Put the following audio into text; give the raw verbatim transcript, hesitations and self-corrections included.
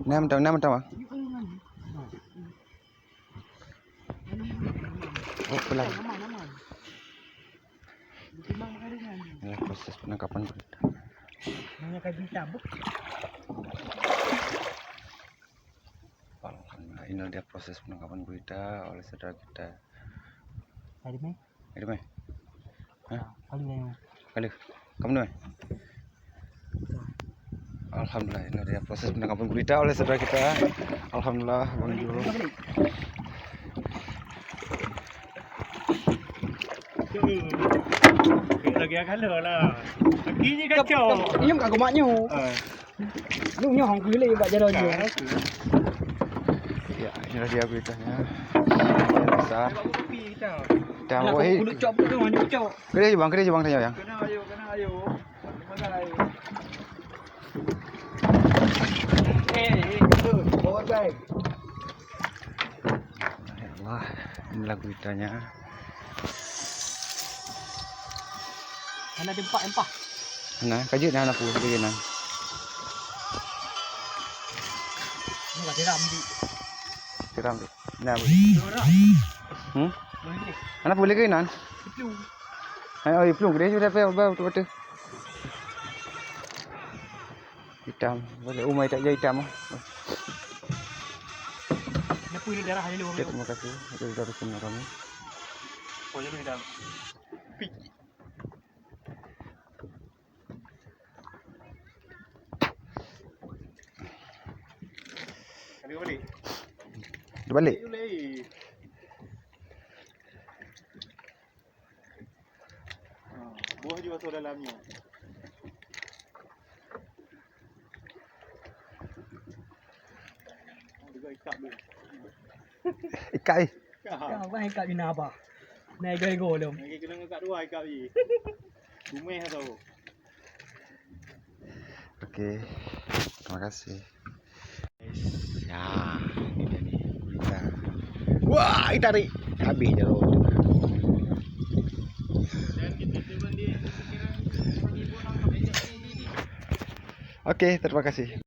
Nah, mantap, nah, mantap, Bang. Oh, pelan. Inilah proses penangkapan gurita. Alhamdulillah, inilah dia proses penangkapan gurita oleh saudara kita. Tadi mai? Tadi mai? Hah? Kali lain. Kali. Kamu ni mai? Alhamdulillah, inilah dia proses penangkapan gurita oleh saudara kita. Alhamdulillah, Bang Jul. Lagi agak lah. Lagi ni kacau. Ini kat gemak nyu. Ah. Lu nyoh hong keuleue bak jalan nyu. Ya, inilah dia guritanya. Besar. Dah, wahai. Kulit cok, kulit cok. Kedai je, Bang, kedai je, Bang, tanya, Bang. Kena ayo, kena ayo. Eh, eh, betul. Bawa, guys. Ya Allah, inilah guritanya. Hana dempak empah. Nah, kajut nah, aku lagi nah. Ini lah tiram di. Tiram di. Nah, boleh. Hmm? Boleh ni. Hana boleh ke nan? Itu. Hai, oh, iplueng. Dia sudah payah, bah, betul-betul. Hitam. Boleh umai tak jadi hitam. Kenapa ni darah dia? Okey, terima kasih. Itu sudah bersama kami. Oh, jadi hitam. Ada balik. Dia balik. Ha, boh je masuk dalam ni. Juga ikat dia. Ikat, eh? Ikat. Kau kan ikat bina apa? Naik ego-ego lom. Lagi kena ikat dua ikat ni. Cumeh tu. Okey. Terima kasih. Ya, ini dia ni gurita. Wah, ditarik. Habis je. Okey, terima kasih.